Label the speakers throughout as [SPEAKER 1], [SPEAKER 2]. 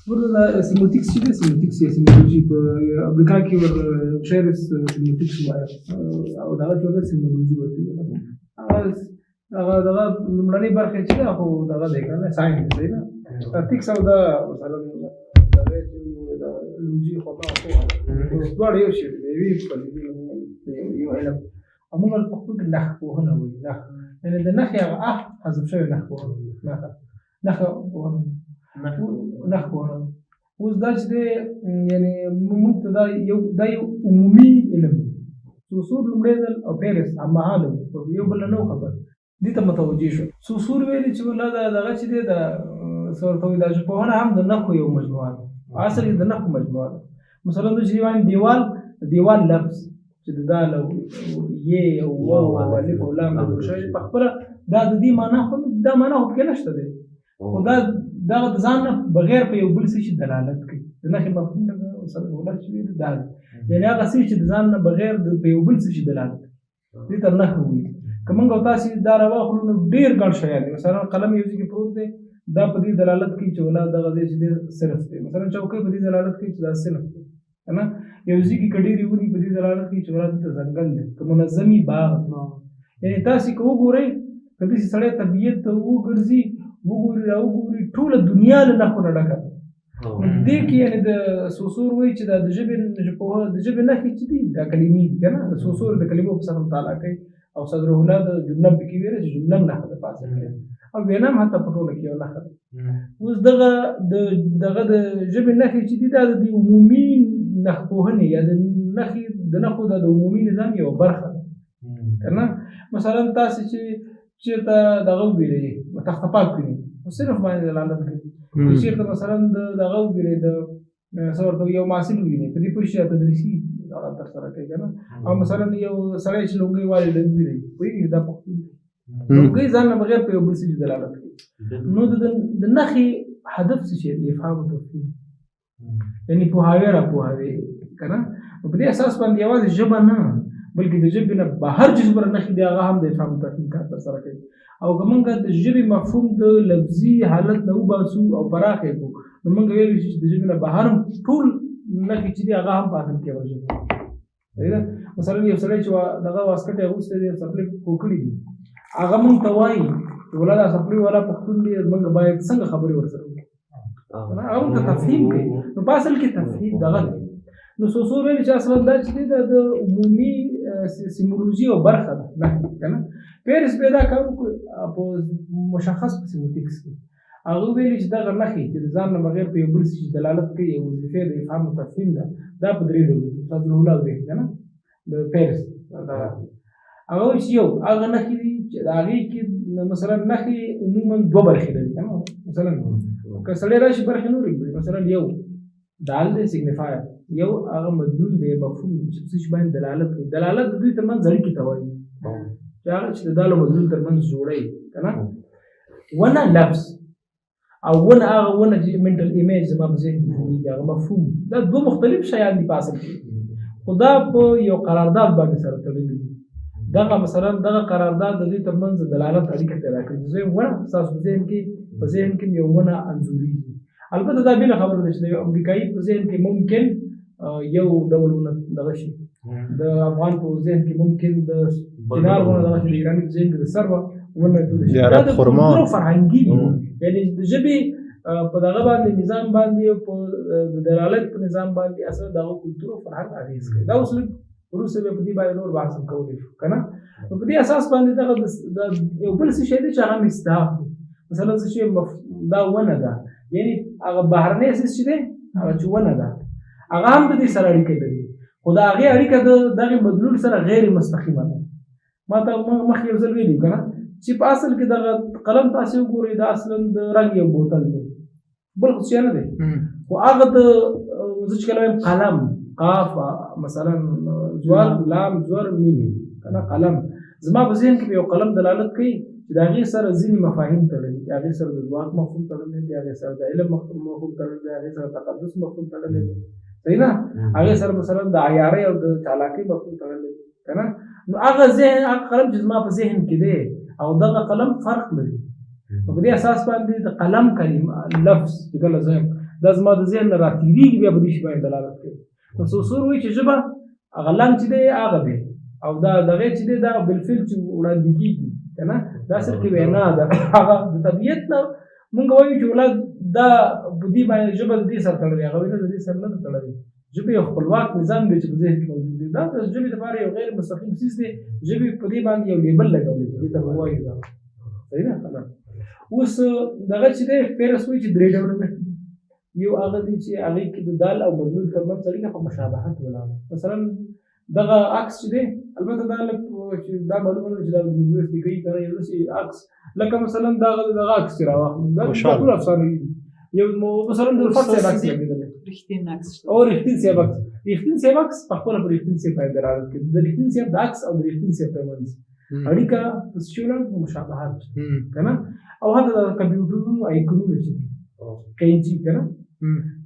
[SPEAKER 1] ورته دا سیموتیکس چې دی، سیموتیکس یا سیمولوژي په امریکا کې ور شیرس سیموتیکس وایي، او دغه چې ورته سیمولوژي ورته وایي. هغه دغه لومړنۍ برخه چې ده خو دغه دی که نه، ساینس دی نه، تیکس او دا مثلا دغه چې د لوژي خو ما پوهه ده، دواړه یو شی دی، یوې پدیدې یو علم. او موږ په پښتو کې نخ پوهنه وایو. نخ یعنې د نښې هغه حذف شوی، نخ پوهنه، نښه نښه پوهنه، نخ پوهنه. اوس دا چې دی یعنې موږ ته دا یو عمومي علم دی. سوسور لومړی ځل او پیرس هممهاله وو، یو بل نه خبر، دې ته متوجه شو. سوسور ویلي چې والله دا دغه چې دی د څه ورته وایي، دا ژبپوهنه هم د نښو یو مجموعه ده، اصل کې د نښو مجموعه ده. مثلا دوی چې وايي دیوال، دیوال لفظ چې د دال او یې او واو او الف او لام جوړ شوی، په خپله دا د دې معنا خو دا معنا خو پکې نشته دی، خو دا دغه د ځان نه بغیر په یو بل څه شي دلالت کوي. د نښې مفهوم لکه سره ولاړ چې ویل دا دی، یعنې هغه څه چې د ځان نه بغیر په یو بل څه شي دلالت کوي، دې ته نښه وایي. که موږ او تاسې دا راواخلو نو ډېر ګڼ شیان دي. مثلا قلم یو ځای کې پروت دی، دا په دې دلالت کوي چې ولا دغه ځای چې دی صنف دی. مثلا چوکۍ په دې دلالت کوي چې دا صنف دی که نه. یو ځای کې که ډېرې ونې په دې دلالت کوي چې ولا دلته ځنګل دی، که منظمي باغ دی. یعنې تاسې که وګورئ، که داسې سړی طبیعت ته وګرځي، وګوري را وګوري، ټوله دنیا له نښو نه ډکه ده. نو دې کې یعنې د سوسور وایي چې دا د ژبې ژبپوهه د ژبې نښې چې دي دا کلمې دي که نه، د سوسور د کلمو په سر مطالعه کوي، او صدر الله د جمله پکې ویله چې جمله هم نښه ده په اصل کې، او وینا هم حتی په ټوله کې یو نښه ده. اوس دغه د دغه د ژبې نښې چې دي دا د دې عمومي نښپوهنې یا د نښې د نښو د عمومي نظام یوه برخه ده که نه. مثلا تاسې چې چېرته دغه وویلې تخته پاک وینئ، نو صرف باندې دلالت کوي. که چېرته مثلا د دغه وویلې د څه ورته یو محصل ووینئ، په دې پوه شي تدریسي دغه ترسره کوي که نه. او مثلا یو سړی چې لونګۍ والي له ووینئ، پوهېږي چې دا پښتون دی. لونګۍ ځان نه بغیر په یو بل څه دلالت کوي. نو د نښې هدف څه شی دی؟ افهام او تفهیم، یعنې پوهاوی را پوهاوی که نه. نو په دې اساس باندې یوازې ژبه نه، بلکې د ژبې نه بهر چې څومره نښې دي هغه هم د افهام او تفهیم کار ترسره کوي. او که موږ د ژبې مفهوم د لفظي حالت نه وباسو او پراخ یې کړو، نو موږ ویلی شو چې د ژبې نه بهر هم ټول نښې چې دي هغه هم په اصل کې یوه ژبه ده. صحیح ده؟ مثلا یو سړی چې دغه واسکټ یې اغوستی دی، څپلۍ پښو کړي دي، هغه موږ ته وایي چې ولا دا څپلۍ والا پښتون دی، موږ باید څنګه خبرې ورسره وکړو، هغه موږ ته تفهیم کوي. نو په اصل کې تفهیم دغه دی. نو سوسور ویل چې اصلا دا چې دی دا د عمومي سیمولوژي یو برخه ده نه که نه. پیرس بیا دا کار وکړ په مشخص په سیموتیکس کې. هغه ویل چې دغه نښې چې د ځان نه بغیر په یو بل څه چې دلالت کوي یو وظیفه د افهام او تفهیم ده، دا په درې ډولو دي. استاد روح الله ویل که نه د پیرس دغه هغه وایي چې یو هغه نښې دي چې د هغې کې مثلا نښې عموما دوه برخې لري که نه. مثلا که سړی راشي برخې نورې ګوري، مثلا یو دال دی سیګنیفایر، یو هغه مدلول دی مفهوم دی چې څه شي باندې دلالت کوي. دلالت د دوی ترمنځ اړیکې ته وایي، چې هغه چې د دال او مدلول ترمنځ جوړوي که نه. ونه لفظ او ونه هغه ونه چې منټل ایمیج زما په ذهن کې جوړېږي، هغه مفهوم، دا دوه مختلف شیان دي په اصل کې، خو دا په یو قرارداد باندې سره تړلي دي. دغه مثلا دغه قرارداد د دې ترمنځ دلالت اړیکه پیدا کوي. زه ونه ستاسو په ذهن کې په ذهن کې یو ونه انځورېږي. البته دا بېله خبره ده چې د یو امریکایي په ذهن کې ممکن یو ډول ونه دغه شي، د افغان په ذهن کې ممکن د دینار ونه دغه شي، د ایراني په ذهن کې د سر ونه جوړ شي.
[SPEAKER 2] د عرب
[SPEAKER 1] دا د
[SPEAKER 2] خرما.
[SPEAKER 1] کلتور او فرهنګي دي، یعنې د ژبې په دغه باندې نظام باندې او په د دلالت په نظام باندې اصلا دغه کلتور او فرهنګ اغېز کوي. دا اوس لږ وروسته بیا په دې باندې نور بحث هم کولی شو که نه. نو په دې اساس باندې دغه یو بل څه شی دی چې هغه مصداق دی. مثلا څه چې دا ونه ده، یعنې هغه بهرنی څه چې دی هغه چې ونه ده هغه هم د دې سره اړیکه لري، خو د هغې اړیکه د دغې مدلول سره غیر مستقیمه ده. ما ته مخکې یو ځل ویلي که نه چې په اصل کې دغه قلم تاسې وګورئ، دا اصلا د رنګ یو بوتل دی، بل خو څه نه دی. خو هغه د زه چې کله وایم قلم، قاف مثلا زور لام زور میم که نه، قلم زما په ذهن کې یو قلم دلالت کوي چې د هغې سره ځینې مفاهیم تړلي دي، هغې سره د ځواک مفهوم تړلی دی، هغې سره د علم مفهوم تړلی دی، هغې سره تقدس مفهوم تړلی دی، صحیح ده؟ هغې سره مثلا د عیارۍ او د چالاکۍ مفهوم تړلی دی که نه. نو هغه ذهن هغه قلم چې زما په ذهن کې دی او دغه قلم فرق لري. نو په دې اساس باندې د قلم کلمه لفظ چې کله زه دا زما د ذهن نه راتېرېږي، بیا په دې شي باندې دلالت کوي. نو سوسور وایي چې ژبه هغه لنګ چې دی هغه دی، او دا دغه چې دی دا بالفعل چې وړاندې کېږي که نه، دا اصل کې وینا ده. هغه د طبیعت نه مونږ وایو چې ولا دا په دې باندې ژبه د دې سره تړلې، هغه وایي نه د دې سره نه ده تړلې. ژبه یو خپلواک نظام دی چې په ذهن کې موجود دی. دا د ژبې لپاره یو غیر مستقیم څیز دی. ژبې په دې باندې یو لیبل لګولی چې دې ته وایو دا صحیح ده. اوس دغه چې دی پیرس وایي چې درې ډوله نښې دي. یو هغه دی چې هغې کې د دال او مدلول ترمنځ اړیکه په مشابهت ولاړه. مثلا دغه عکس چې دی، البته دا لږ چې دا معلومه نه ده چې دا د میرویس نیکه که نه، یو داسې عکس لکه مثلا دغه عکس چې راواخلو، دا ټول افسانوي دي. یو مثلا د الفت صاحب عکس لګېدلی
[SPEAKER 2] رښتین عکس
[SPEAKER 1] او رښتین صاحب عکس، رښتین صاحب عکس په خپله په رښتین صاحب باندې دلالت کوي. د رښتین صاحب د عکس او د رښتین صاحب ترمنځ اړیکه په څه شي ولاړه؟ په مشابهت که نه. او حتی د کمپیوټرونو آیکونونه چې دي، قینچي که نه،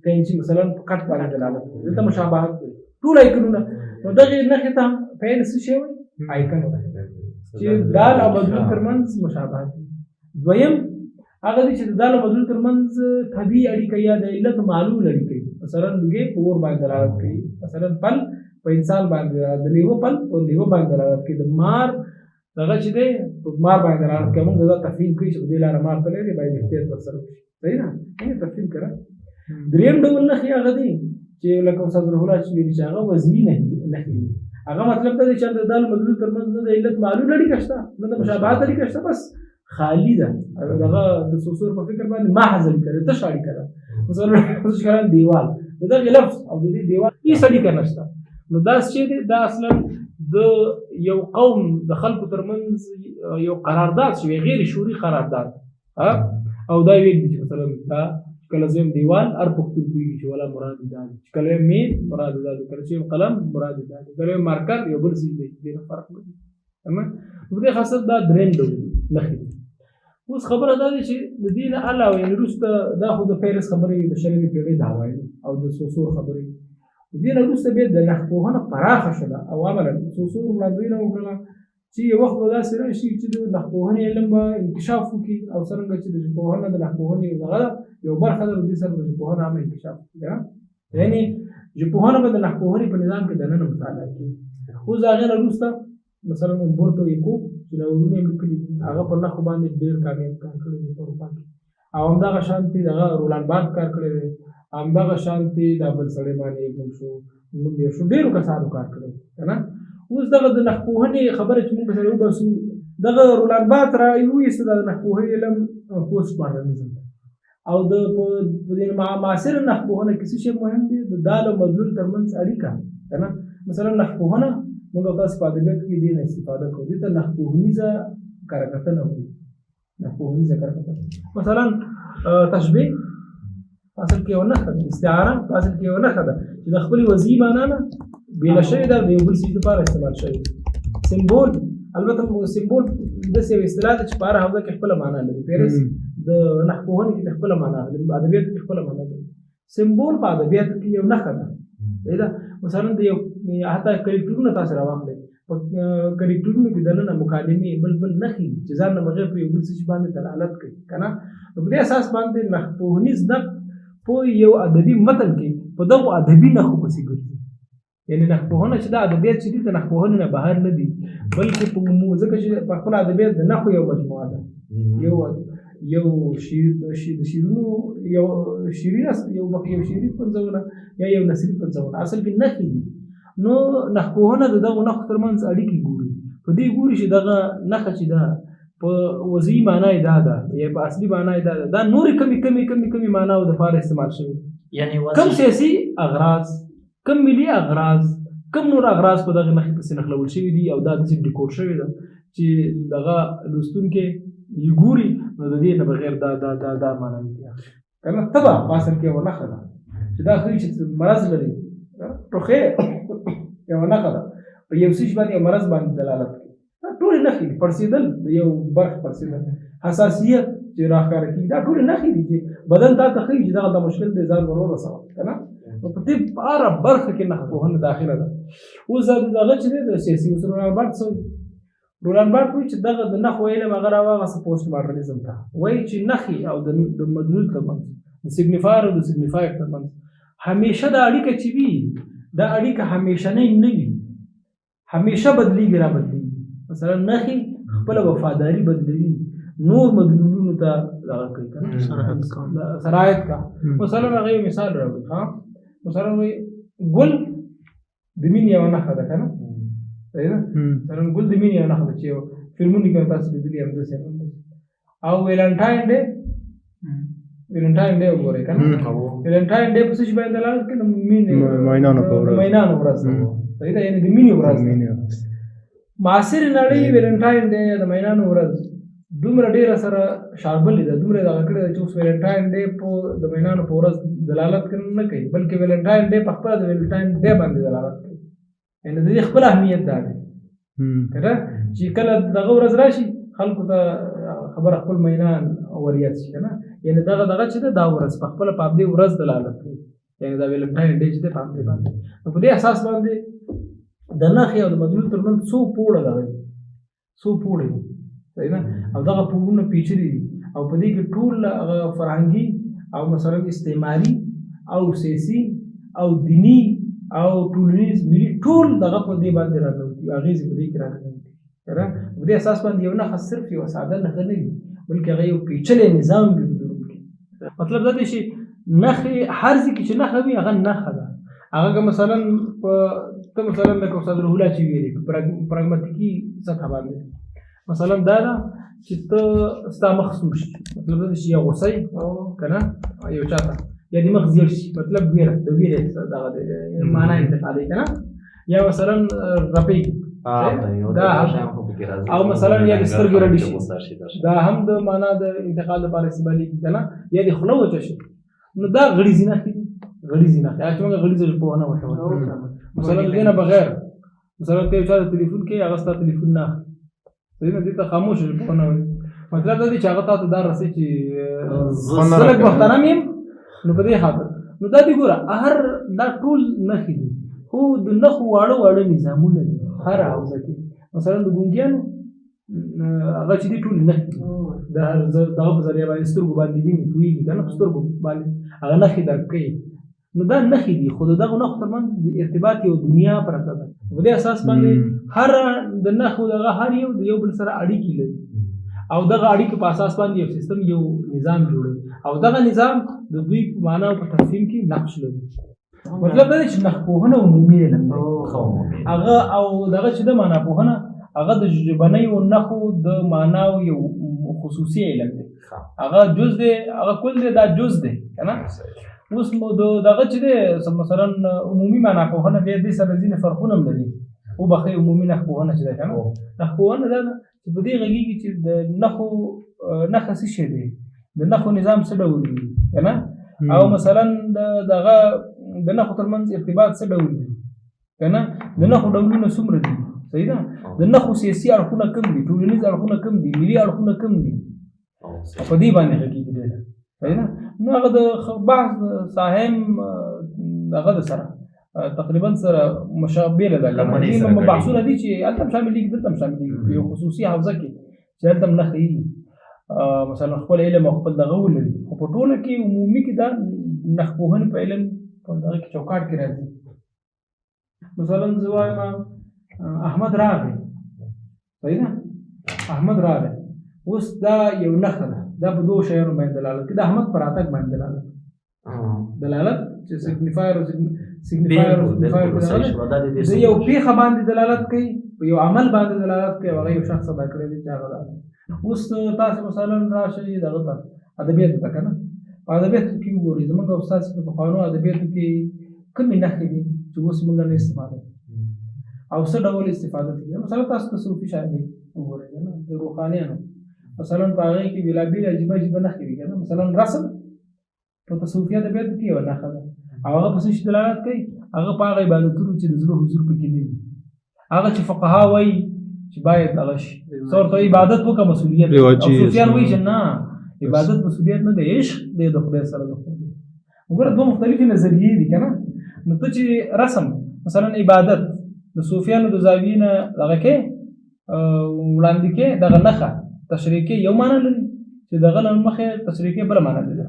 [SPEAKER 1] قینچي مثلا په کټ باندې دلالت کوي، دلته مشابهت دی ټول آیکونونه. نو دغې نښې ته پیل څه شی وایي؟ آیکن چې دال او مدلول ترمنځ مشابهت دی. دویم هغه دی چې د دال او مدلول ترمنځ طبیعي اړیکه یا د علت معلول اړیکه وي. مثلا لوګی په اور باندې دلالت کوي، مثلا پل په انسان باندې، د لیوه پل په لیوه باندې دلالت کوي، د مار دغه چې دی په مار باندې دلالت کوي. موږ دا تفهیم کوي چې په دې لاره مار تللی دی، باید احتیاط ورسره وشي، صحیح ده، یعنې تفهیم کړه. دریم ډول نښې هغه دی چې لکه استاد روح الله چې ویلي چې هغه وضعي نښې دي. هغه مطلب دا دی چې د دال مدلول ترمنځ نه د علت معلول اړیکه شته، نه د مشابهت اړیکه شته، بس خالی ده. دغه د سوسور په فکر باندې محض اړیکه ده، تش اړیکه ده. مثلا دیوال، د دغه لفظ او د دې دیوال هیڅ اړیکه نشته. نو دا چې دی دا اصلا د یو قوم د خلکو ترمنځ یو قرارداد شوی، غیر شعوري قرارداد. او دا ویل دي چې مثلا دا کله زه یم دیوال، هر پښتون پوهېږي چې ولا مراد یې دا دی، چې کله یم مین مراد یې دا دی، کله چې یم قلم مراد یې دا دی، کله یم مارکر یو بل څه دی، دې نه فرق نه دی. تمام؟ په دې خاصه دا دریم ډول نښې دي. اوس خبره دا ده چې د دې نه علاوه یعنې وروسته دا خو د پیرس خبرې د شلمې پېړۍ د عوایدو او د سوسور خبرې، د دې نه وروسته بیا د نښپوهنه پراخه شوله او عملاً سوسور وړاندوینه وکړله چې یو وخت به داسې راشي چې د نښپوهنې علم به انکشاف وکړي، او څرنګه چې د ژبپوهنه د نښپوهنې یو دغه ده، یو برخه ده، د دې سره به ژبپوهنه هم انکشاف وکړي. یعنې ژبپوهنه به د نښپوهنې په نظام کې دننه مطالعه کېږي. اوس د هغې نه وروسته مثلا اومبرتو ایکو چې دا ورونه یې لیکلي دي، هغه په نښو باندې ډېر کامیاب کار کړی دی په اروپا کې، او همدغه شانتې دغه رولان بارت کار کړی دی، همدغه شانتې دا بل سړی باندې نوم شو، نوم یې شو، ډېرو کسانو کار کړی دی که نه. اوس دغه د نښپوهنې خبره چې موږ سره وباسو، دغه رولان بارت را وویسته، دا د نښپوهنې علم پوسټ ماډرنزم دی. او د په دې معاصر نښپوهنه کې څه شی مهم دی؟ د دال او مدلول ترمنځ اړیکه که نه. مثلا نښپوهنه موږ او تاسو په ادبیاتو کې دې نه استفاده کوو، دې ته نښپوهنیزه کره کتنه وایي. نښپوهنیزه کره کتنه مثلا تشبیه په اصل کې یوه نښه ده، استعاره په اصل کې یوه نښه ده چې د خپلې وضعي معنا نه بېله شوې ده، د یو بل څیز لپاره استعمال شوې. سمبول، البته سمبول داسې یوه اصطلاح ده چې په هره حوزه کې خپله معنا لري. پیرس د نښپوهنې کې خپله معنا لري، ادبیاتو کې خپله معنا لري. سمبول په ادبیاتو کې یو نښه ده، صحیح ده. مثلا د یو حتی کرکټرونه تاسو راواخلئ، په کرکټرونو کې دننه مکالمې بل بل نښې دي چې ځان نه بغیر په یو بل څه باندې دلالت کوي که نه. نو په دې اساس باندې نښپوهنیز نقد په یو ادبي متن کې په دغو ادبي نښو پسې ګرځي. یعنې نښپوهنه چې دا ادبیات چې دي د نښپوهنې نه بهر نه دي، بلکې په عموم ځکه چې په خپل ادبیات د نښو یو مجموعه ده، یو یو شعر د شعرونو یو شعري یو یو شعري پنځونه یا یو نثري پنځونه اصل کې نښې دي. نو نښپوهنه د دغو نښو ترمنځ اړیکې ګوري، په دې ګوري چې دغه نښه چې ده په وضعي معنا یې دا ده یا په اصلي معنا یې دا ده، دا نورې کمې کمې کمې کمې معناوو دپاره استعمال شوې.
[SPEAKER 2] یعنې
[SPEAKER 1] کم سیاسي اغراض، کم ملي اغراض، کم نور اغراض په دغه نښې پسې نښلول شوي دي، او دا داسې ډیکوډ شوې ده چې دغه لوستونکی یې ګوري نو د دې نه بغیر دا دا دا دا معنا نه اخلي که نه. تبه په اصل کې یوه نښه ده چې دا ښیي چې مرض لري، ټوخی یوه نښه ده، په یو څه باندې یو مرض باندې دلالت کوي. دا ټولې نښې دي، پړسېدل د یو برخ پړسېدل، حساسیت چې راښکاره کېږي، دا ټولې نښې دي چې بدن تا ته ښیي چې دغه د مشکل دی، ځان ور ورسوه که نه. نو په دې هره برخه کې نښپوهنه داخله ده. اوس دا دغه چې دی د سیاسي اصولو رولان بارت څه وایي؟ رولان بارت وایي چې دغه د نښو علم هغه راواغسته پوسټ ماډرنزم ته، وایي چې نښې او د مدلول ترمنځ د signifier او د signified ترمنځ همیشه دا اړیکه چې وي، دا اړیکه همیشنۍ نه وي، همیشه بدلیږي را بدلیږي. مثلا نښې خپله وفاداري بدلوي، نور مدلولونو ته دغه کوي که نه، سرایت کا. مثلا هغه یو مثال راوړي، ها مثلا وایي ګل د مینې یوه نښه ده که نه، صحیح ده؟ مثلا ګل د مینې یوه نښه ده چې یو فلمونو کې تاسو لیدلي همداسې همداسې. او ویلنټاین ډے، ویلنټاین ډے وګورئ که نه، ویلنټاین ډے په څه شي باندې دلالت کوي؟ د مینې،
[SPEAKER 2] مینانو په ورځ،
[SPEAKER 1] مینانو ورځ ده، صحیح ده؟ یعنې د مینې ورځ ده. معاصر نړۍ ویلنټاین ډے د مینانو ورځ دومره ډېره سره شاربلې ده، دومره دغه کړې ده چې اوس ویلنټاین ډے په د مینانو په ورځ دلالت نه کوي، بلکې ویلنټاین ډے په خپله د ویلنټاین ډے باندې دلالت کوي. یعنې د دې خپل اهمیت دا دی که نه چې کله دغه ورځ راشي خلکو ته خبره خپل مینان وریاد شي که نه. یعنې دغه دغه چې ده دا ورځ په خپله په همدې ورځ دلالت کوي، یعنې دا ویلنټاین ډے چې ده په همدې باندې. نو په دې اساس باندې د نښې او د مدلول ترمنځ څو پوړه دغه دي، څو پوړې دي، صحیح ده؟ او دغه پوړونه پیچلي دي، او په دې کې ټول هغه فرهنګي او مثلا استعماري او سیاسي او دیني او ټولنیز ملي ټول دغه په دې باندې راننوتي، اغېزې په دې کې راننوتي که نه. په دې اساس باندې یو نښه صرف یوه ساده نښه نه وي، بلکې هغه یو پیچلی نظام وي په درون کې. مطلب دا دی چې نښې هر ځای کې چې نښه وي هغه نښه ده. هغه که مثلا په ته مثلا لکه استاد روح الله چې ویلي په پراګماتیکي سطح باندې مثلا دا ده چې ته ستا مخ سور شي، مطلب دا دی چې یا غوسه یې که نه یو چا ته، یا دې مخ زیړ شي، مطلب ویره، د ویرې دغه دی معنا انتقالوي که نه، یا مثلا رپېږي دا او مثلا یا د سترګې رډې شي، دا هم د معنا د انتقال لپاره استعمالېږي که نه، یا د خوله وچه شي. نو دا غړیزې نښې دي، غړیزې نښې چې موږ غړیزه ژبپوهنه ورته وایو. مثلا د دې نه بغیر مثلا ته یو چا ته تلیفون کوې، هغه ستا تلیفون نه اخلي، صحیح ده؟ دې ته خاموشه ژبپوهنه وایي. مطلب دا دی چې هغه تا ته دا رسوي چې زه لږ محترم یم، نو په دې خاطر نو دا دې ګوره هر دا ټول نښې دي، خو د نښو واړه واړه نظامونه دي هره حوزه کې. مثلا د ګونګیانو هغه چې دي ټول نښې دي، د هر دغه په ذریعه باندې سترګو باندې ویني، پوهېږي که نه، په سترګو باندې هغه نښې درک کوي. نو دا نښې دي، خو د دغو نښو ترمنځ د ارتباط یو دنیا پرته ده. په دې اساس باندې هر د نښو دغه هر یو د یو بل سره اړیکې لري، او دغه اړیکې په اساس باندې یو سیستم یو نظام جوړوي، او دغه نظام د دوی په معنا او په تفهیم کې نقش لري. مطلب دا دی چې نښپوهنه عمومي علم دی، هغه او دغه چې د معنا پوهنه هغه د ژبنیو نښو د معناو یو خصوصي علم دی، هغه جز دی، هغه کل دی، دا جز دی که نه. اوس مو د دغه چې دی مثلا عمومي معنا پوهنه بیا دې سره ځینې فرقونه هم لري. وبخښئ، عمومي نښپوهنه چې ده که نه، نښپوهنه دا ده چې په دې غږېږي چې د نښو نښه څه شی دی، د نښو نظام څه ډول وي که نه، او مثلا د دغه د نښو ترمنځ ارتباط څه ډول وي که نه، د نښو ډولونه څومره دي، صحیح ده؟ د نښو سیاسي اړخونه کوم دي، ټولنیز اړخونه کوم دي، ملي اړخونه کوم دي، او په دې باندې غږېږي ډېره، صحیح ده؟ نو هغه د بحث ساحم هغه د سره تقریبا سره مشابه ده، بحثونه دي چې هلته هم شاملېږي، دلته هم شاملېږي، په یو خصوصي حوزه کې چې هلته هم نښې دي، مثلا خپل علم او خپل دغه ولري، خو په ټوله کې عمومي کې دا نښپوهنې په علم په دغه کې چوکاټ کې راځي. مثلا زه وایم احمد راغی، صحیح ده؟ احمد راغی، اوس دا یو نښه ده، دا په دوو شیانو باندې دلالت کوي، د احمد پر راتګ باندې دلالت دلالت چې signifier او signifier او signifier د یو پېښه باندې دلالت کوي، په یو عمل باندې دلالت کوي، هغه یو شخص ادا کړی دی چې هغه دا. اوس تاسو مثلا راشئ دغه ته ادبیاتو ته که نه، په ادبیاتو کې وګورئ زموږ او ستاسو په پخوانو ادبیاتو کې کومې نښې دي چې اوس موږ نه استفاده او څه ډول استفاده کوي. مثلا تاسو تصوفي شاعري وګورئ که نه، د روښانیانو مثلا په هغې کې بېلابېلې عجیبه عجیبه نښې وي که نه. مثلا رسم په تصوفي ادبیاتو کې یوه نښه ده، او هغه په څه شي دلالت کوي؟ هغه په هغه عبادتونو چې د زړه حضور پکې نه وي، هغه چې فقها وایي چې باید هغه شي، څه ورته عبادت وکړه مسؤلیت، او صوفیان وایي چې نه، عبادت مسؤلیت نه دی، عشق دی د خدای سره د خدای. وګوره دوه مختلفې نظریې دي که نه. نو ته چې رسم مثلا عبادت د صوفیانو د زاویې نه دغه کې وړاندې کې دغه نښه تشریح کې یو معنا لري، چې دغه له مخې تشریح کې بله معنا لري.